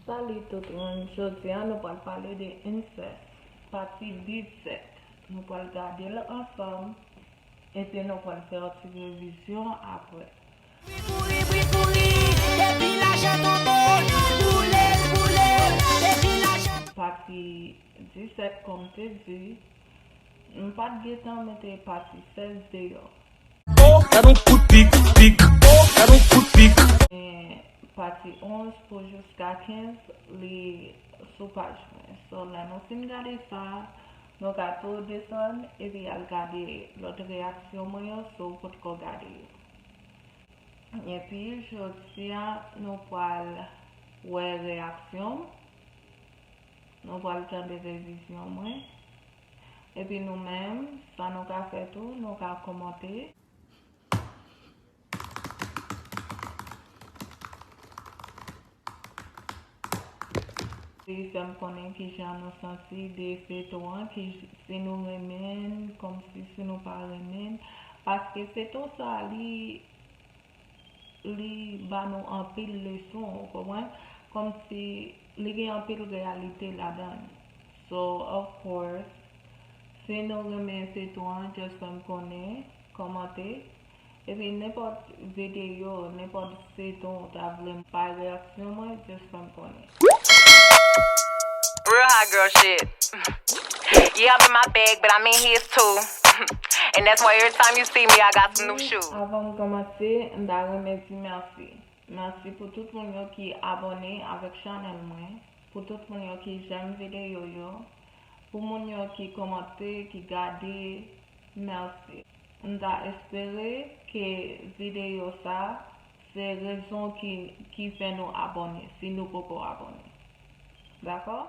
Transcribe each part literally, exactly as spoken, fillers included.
Salut tout moun, jodi a nou pral pale de incest, pati disèt. Nou pral gade l ansanm, epi nou pral fè yon ti revizyon apre. Bri kouri, bri kouri, depi lajan tonbe, boule, boule, depi lajan. Pati disèt, kòm te di, m pa t gentan mete pati sèz deyò. Oh, gad yon kout pik, pik. Oh, gad yon kout pik. Men pati onz pou jiska kenz, li sou paj mwen. So, lè nou fin gade sa, nou ka tou desann epi al gade lòt reyaksyon mwen yo si w potko gade yo. Epi, jodi a, nou pral wè reyaksyon m, nou pral tande revizyon mwen. Epi nou menm, sa nou ka fè tou, nou ka kòmante. Li fè m konnen kijan nou santi de feto an, ki, si nou renmen l, kòmsi si nou pa renmen l. Paske feto sa, li, li ba nou anpil leson, ou konprann? Kòmsi li gen anpil reyalite ladan l. So, of course, si nou renmen feto an, just fè m konnen, kòmante. Epi nenpòt videyo, nenpòt feto w ta vle m bay reyaksyon mwen, just fè m konnen. Real hot girl shit. Yeah, I'm in my bag, but I'm in his too. And that's why every time you see me, I got some new shoes. Avan m kòmanse, m ta renmen di mèsi. Mèsi pou tout moun yo ki abòne avèk chanèl mwen, pou tout moun yo ki j'aime videyo yo, pou moun yo ki kòmante, ki gade, mèsi. M ta espere ke videyo sa se rezon ki, ki fè nou abòne, si nou poko abòne. Dakò?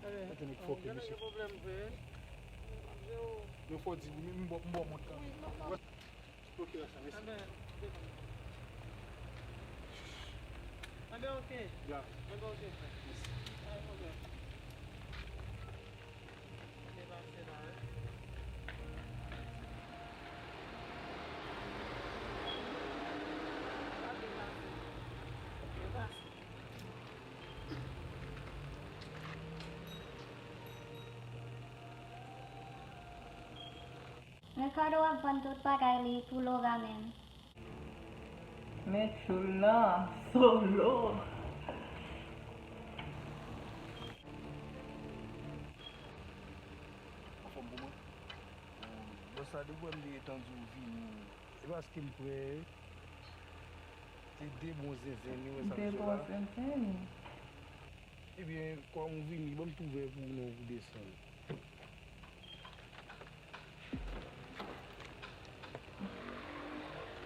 Sa te nèg fòkè, mesye. Yo fò di, m, m bò, m bò mont kanmenm. Ok, la, sa, mèsi. Anben, devan. Anben, ok. Ya. Anben, ok, frè. Mèsi. Pa gen pwoblèm. Anben, pase la, wi. Anben, pase. Anben, pase. Ricardo ap vann tout bagay li pou Laura menm. Men tchoul lan, solo. Anfòm pou mwen. Bòs la, depi w wè m te tann di w vini, e paske m prè. Se de bon zenzenn, ou wè sa m di w la? De bon zenzenn. Ebyen, kòm ou vini, ban m tou vè pou nou pou desann.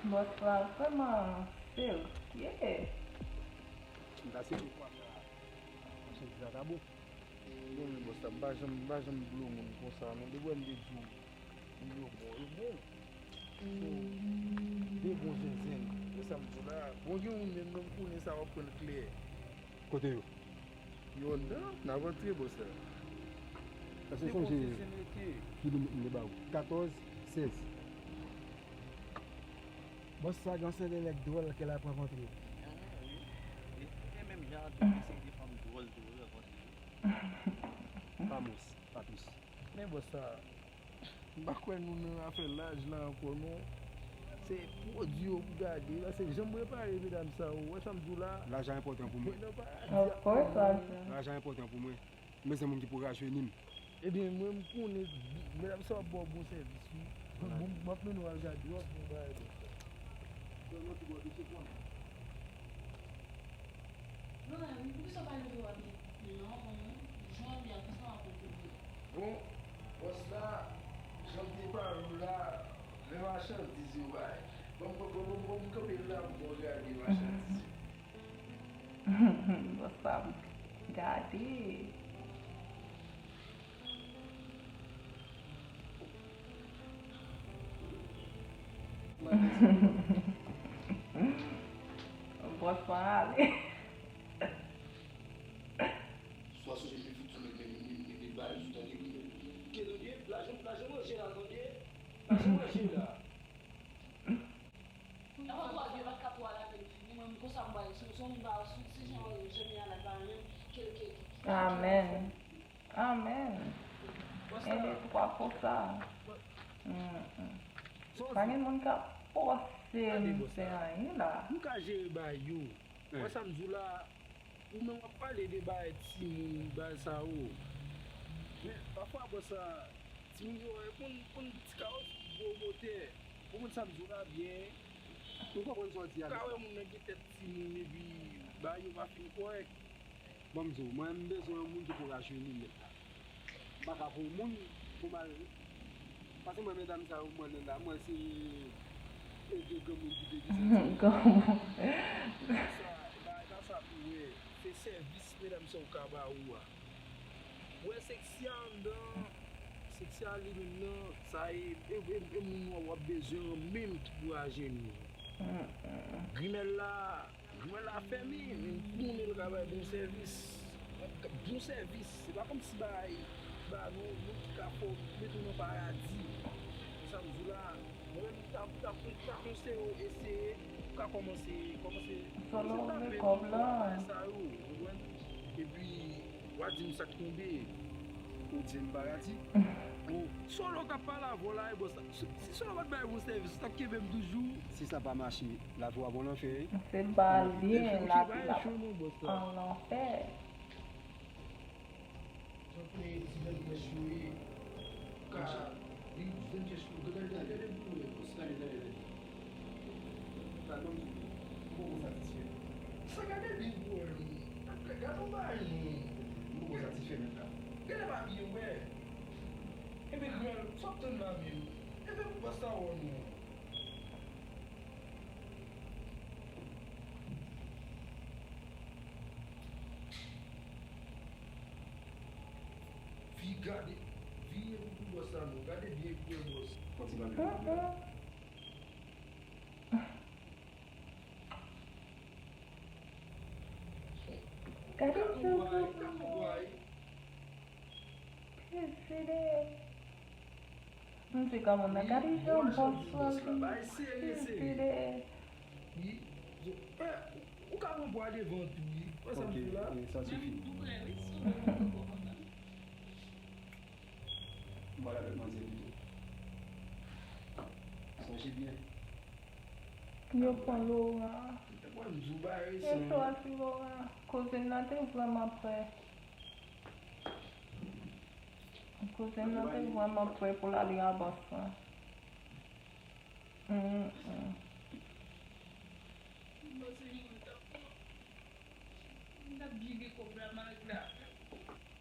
Bòs la vrèman serye. Sa se pou kwa sa. Sa se pou kwa sa bon. Bon, men bòs la, m pa janm, m pa janm blo moun konsa, non. Depi w wè m te di w, yo bon, yo bon. So, de bon zenzenn. E sa m di w la, bon, gen youn menm, non, m konnen sa w ap pran klè. Kote yo? Yo anndan, n ap antre, bòs la. Sa se sonje ki nimewo m te ba ou. Katòz, sèz. Bòs sa gen yon seri de nèg dwòl ke l ap rankontre. Wi. E, e menm jan an tou, gen seri de fanm dwòl tou, wi, rankontre. Pa mwens, pa plis. Men bòs sa, m pa kwè nou nan afè laj la ankò, non. Se pwodui yo pou gade. Paske jan m repare medam sa yo, ou wè sa m di w la? Lajan enpòtan pou mwen. Mwen nan paradi ap fè mwen. Lajan enpòtan pou mwen. M bezwen moun ki pou rajeni m. Ebyen, mwen, m konnen, medam sa w ap ba w bon sèvis, wi. Bon, m ap mennen w al gade, w ap bon bagay, bòs. Sèlman ti bò de se pran. Non, men wi, poukisa w pa leve w ap gen non, jan w ap ye a, poukisa w ap leve? Bon, bòs la, jan m te pale w la, men machandiz yo bay. Ban m, ban m, ban m, ban m kanpe la pou mwen gade machandiz yo. Bòs pa gade. Bòs lan ale. Swa sonje m te fout sou men men men men men bagay sou tande grimèl. Ke tande, lajan lajan manje la tande. Lajan manje la. Nan pa pwa vye pa t ka pwa lavel fini mwen m konsa m bay sou sou m ba sou se jan jèmi a la ba menm ke ke Amen. Amen. Ede twa konsa. Mm, mm. Pa gen moun k ap fòse m fè anyen la. M ka jere bagay yo. Wè sa m di w la, ou menm w ap pale de bagay timoun, bagay sa yo. Men, pafwa bò sa, timoun yo, e konn, konn ti kawòs gwo motè. Ou konn sa m di w la byen. M konprann sa w di a. Ou ka wè moun nan gen tèt timoun epi bagay yo pa fin kòrèk. Ban m di w, mwen m bezwen yon moun ki pou rajoui limit la. M pa ka pou yon moun pou m al. Paske mwen medam sa yo mwen nan la, mwen se e de granmoun ki te di sa. Granmoun. Sa, bagay pa sa pou wè, se sèvis medam sa yo ka ba ou a. Wè seksi a anndan, seksi a li menm nan, sa e, e, e, e moun w ap bezwen an menm ki pou rajeuni. Grimèl la, grimèl la fèmen, men m konnen l ka bay bon sèvis. Bon sèvis, se pa kòmsi bagay ba nou, nou ki ka fè w mete w nan paradi. Se sa m di w la, mwen menm m ta, m ta, m ta konseye w eseye, ou ka kòmanse, kòmanse, kòmanse tape nan bagay sa yo, ou konprann? Epi, w a di m sa k tonbe. Ou di m paradi. Bon, Solo k ap pale avè w la, e bòs la. Si, si Solo pa t bay bon sèvis, ou t ap kenbe m toujou. Si sa pa mache, lavi w ap an lanfè wi. Se ba li, lavi l ap an lanfè. Tankou e ti dènn pyès yo ye. Ka vin ti dènn pyès yo. Gade, gade, gade pou mwen. Gade, gade, gade. Gade, ban m di w. M poko satisfè. Sa gade byen pou wè non. Gade yon bagay non. M poko satisfè mèt la. Gade pa byen wè. Enben grann, sa w ap tann la menm? Enben pou bòs la wè w non. Fi gade, vire pou pou bòs la non, gade byen pou wè bòs. Fò ti gade. Gade jan bòs la. Peze dèyè. M di kòmandan, gade jan bòs la li peze dèyè. Ou ka pran pwa devan tou wi. Wè sa m di w la. M pral avèk manzè pito. Sonje byen. Yo pran Laura. Yo soti Laura. Kouzin nan te vrèman prè. Kouzin nan te vrèman prè pou l ale a bòs la. Mm, mm.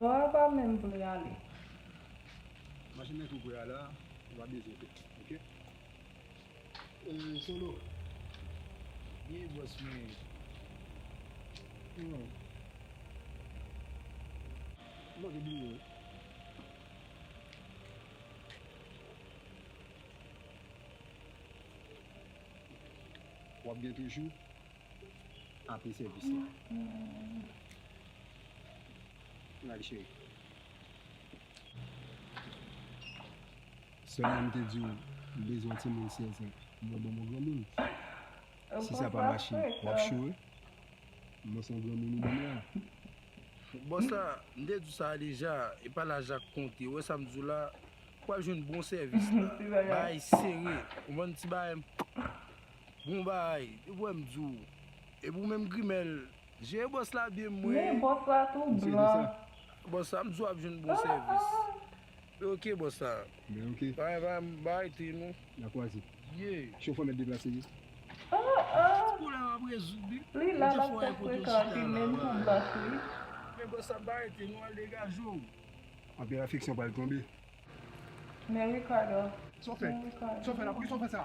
Laura pa menm vle ale. Machin nan tou prè a la, ou pa bezwen pè, oke? Eh, Solo. Byen bòs mwen. Non. M manke bliye w. W ap gen toujou apre sèvis la. N ale cheri. Sèlman m te di w m bezwen yon timoun sèz an. Mwen ban m yon granmoun. Si sa pa mache, w ap cho wi. Mwen se yon granmoun ou ban m la. Bòs la, m te di w sa deja, e pa laj la k konte. Ou wè sa m di w la, w ap jwenn bon sèvis la. Bagay sere. Ou konprann ti bagay. Bon bagay. Depi w wè m di w. Epi w menm grimèl. Jere bòs la byen mwen. Men bòs la tou blan. Bòs la, m di w ap jwenn bon sèvis. Oke bòs la. Ben oke. Pa pa pa rete non. N a kwaze. Ye. Chofè mèt deplase ye. Ti pwoblèm ap rezoud wi. Li la l ap fè frekan epi menm tou blanch wi. Men bòs la pa rete non, al degaje w. Anpil afeksyon pral tonbe. Men Ricardo. Sa w fè? Sa w fè la? Poukisa w fè sa?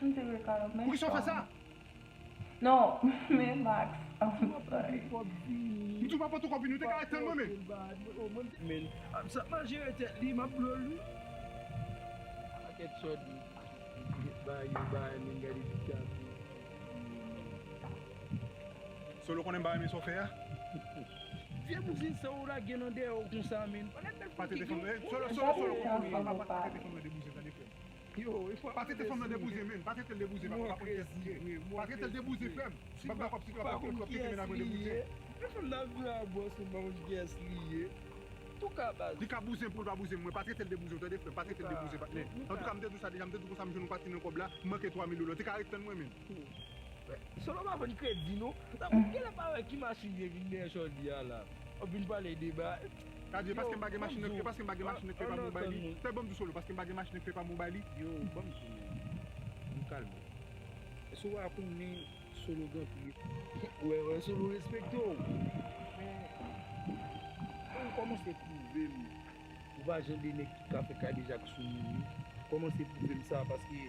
M di Ricardo men. Poukisa w fè sa? Non, men Max, I'm sorry. M tou pa pot ankò vini, ou te ka ret tann mwen men. Men, ap sa mal jere tèt li, m ap blow l wi. Pakèt sòt wi. Ba yo, ba yo, men gade ti kafou. Solo konnen m pa renmen sa w fè a. Vye bouzen sa w lage nan dèyè w konsa, men. Pa trete fanm nan, Solo, Solo, Solo, pa trete fanm nan de bouzen, tande frè m. Yo, e fò Pa trete fanm nan de bouzen, men. Pa trete l de bouzen, papa, pa konn kiyès li ye. Pa trete l de bouzen, frè m. M p ap dakò si w ap pete men avè de bouzen. Men fanm nan ap vire a bòs, m pa konn kiyès li ye. Touka baz. Li ka bouzen pou l pa bouzen mwen. Pa trete l de bouzen, tande frè m. Pa trete l de bouzen, patnè. Antouka, m te di w sa deja, m te di w konsa m jwenn yon pati nan kòb la, m manke twa mil dola. Te ka ret tann mwen, men. Solo pa vann kredi, non. Sa pou genlè pa wè ki machin vye vin dèyè Shorty a la. W ap vin pale de ba. Adye, paske m pa gen machin nan kredi, paske m pa gen machin nan kredi pa m bay li. Fè ban m di w Solo, paske m pa gen machin nan kredi pa m bay li. Yo, ban m di w, men. M kalme. Èske w pa konnen Solo gen anpil. Wè, wè, Solo respekte w. Men, ou kòmanse pwouve m. Ou pa jan de nèg ki ka fè kadejak sou moun, wi. Kòmanse pwouve m sa, paske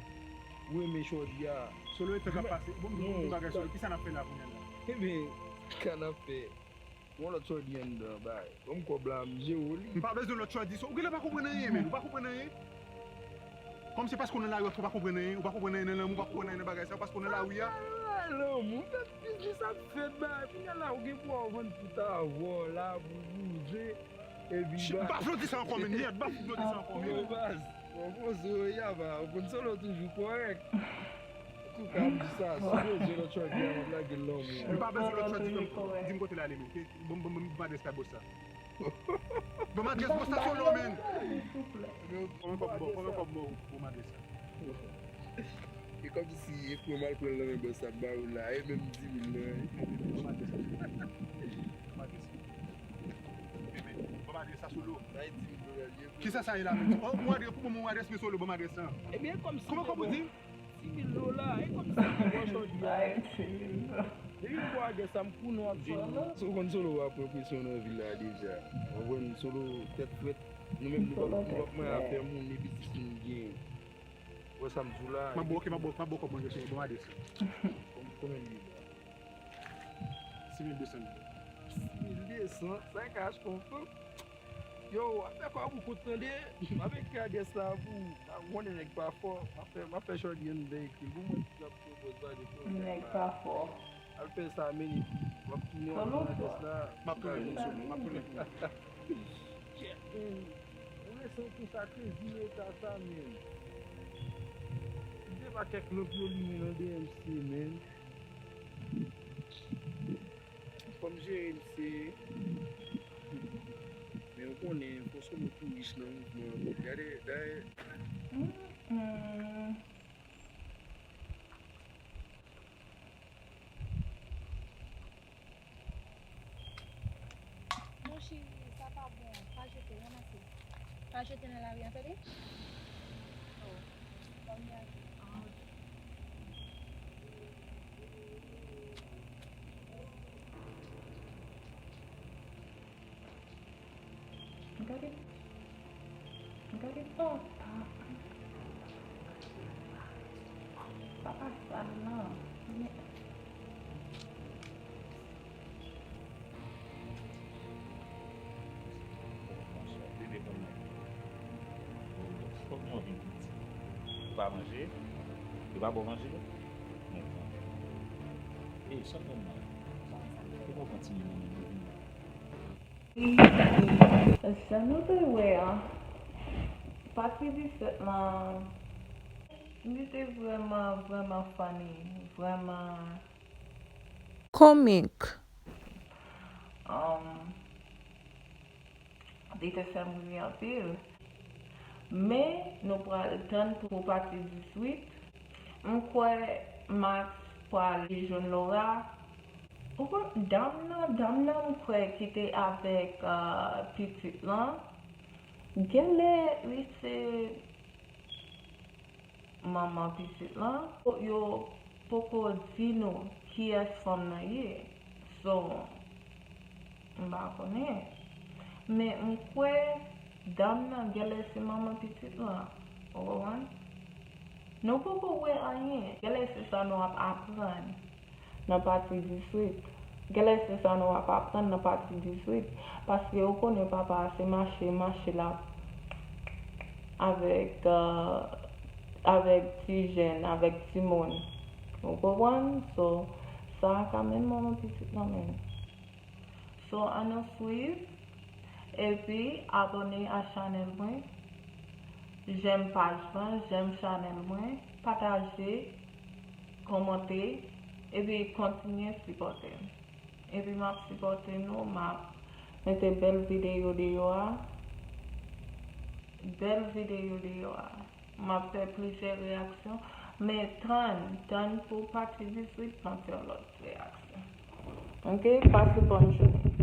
ou renmen Shorty a. Solo, e tan k ap pase. Bon, m di w yon bagay, Solo. Kisa n ap fè la kounye a la? Ebyen, sa n ap fè? Yon lòt Shorty anndan, bay. Ban m kòb la, m jere w li. M pa bezwen lòt Shorty. Ou genlè pa konprann anyen, men. Ou pa konprann anyen. Kòm se paske w nan lari a, ou pa konprann anyen. Ou pa konprann anyen nan lanmou, ou pa konprann anyen nan bagay sa. Paske w nan lari a. Lanmou, fè biznis ap fèt, bay. Kounye a la, ou gen pou w vann tout avè w la, pou bouzen. Epi m pa vle w di sa ankò, men. Mèd, m pa vle w di sa ankò, men. Yo, baz. Bon, bon, Zoya, ba, ou konn Solo toujou kòrèk. Antouka, m di sa, si bezwen lòt Shorty a, m ap lage l nan men w. M pa bezwen lòt Shorty, frè m. Di m kote l ale, men. Ban m, ban m, ban m adrès la, bòs la. Ban m adrès bòs la, Solo, men. Konbyen kòb, bon, konbyen kòb, bon, ban m adrès la. E kòmsi e frè m al pran l nan men bòs la, m ba ou la, e menm di mil lan, e ban m adrès la. Ban m adrès la. Ban m adrès la, Solo. Sa e di mil dola li ye. Kisa sa ye la, men? Oh, ou adrès, pou mwen, ou adrès, men Solo, ban m adrès la. Ebyen, kòmsi. Kòman, kòman ou di? Dis mil dola, e kòmsi ki bò Shorty a. Depi m bò adrès la, m konnen w ap jwenn. Si w konn Solo, w ap pran presyon nan vil la deja. W konprann Solo, tèt frèt. Nou menm, nou p ap, nou p ap manyen afè moun, e biznis nou gen. Wè sa m di w la. M ap ba w, ok, m ap ba w, m ap ba w kòb mwen, ok, ban m adrès la. Konbyen li ye? Sis mil de san. Sis mil de san, sa e ka achte yon fanm. Yo, w ap fè kòb ou kout tande. M ap ekri adrès la pou ou. Ou konnen nèg pa fò. M ap fè, m ap fè Shorty anndan ekri l pou mwen, si l ap pran pòz pa de pwoblèm. Nèg pa fò. Al fè sa, men epi w ap tounen, w ap tounen adrès la. M ap tounen pou ou, m ap tounen pou ou. Shit, men. Ou resanti sa, krezi eta sa, men. Li te pa kèk lòt yo li men nan D M C, men. Fò m jere l, se. Men ou konnen, fò Solo tou rich nan mouvman an. Gade, dayè. Non, cheri, sa pa bon. Pa jete, ranmase. Pa jete nan lari a, tande? Oh. Bon, mèsi. Ah, ok. Gade, gade papa. Papa sal nan. Men. Bebe pou mwen. Fòk mwen vin piti. Ou pa manje? Yo pa ba w manje? Bon. E, sòt nan mwen. Ou pa kontinye nan mwen, vin. Jan nou te wè a, pati disèt lan, li te vrèman, vrèman funny, vrèman komik. Um, li te fè m ri anpil. Men, nou pral tann pou pati diswit. M kwè Max pral jwenn Laura. Ou konn dam nan, dam nan m kwè ki te avèk, ah, pitit lan. Genlè li se manman pitit lan. Yo poko di nou kiyès fanm nan ye. So, m pa konnen. Men m kwè dam nan genlè se manman pitit lan. Ou konprann? Nou poko wè anyen. Genlè se sa nou ap aprann nan pati diswit. Genlè se sa nou ap aprann nan pati diswit. Paske ou konnen papa a se mache, mache l ap avèk, euh, avèk ti jèn, avèk timoun. Ou konprann? So, sa a ka menm manman pitit nan menm. So, ann nou swiv, epi abòne a chanèl mwen, jèm paj lan, jèm chanèl mwen, pataje, kòmante, epi kontinye sipòte m. Epi m ap sipòte nou, m ap mete bèl videyo deyò a. Bèl videyo deyò a. M ap fè plizyè reyaksyon, men tann, tann pou pati dizuit m ap fè yon lòt reyaksyon. Ok, pase bòn jounen.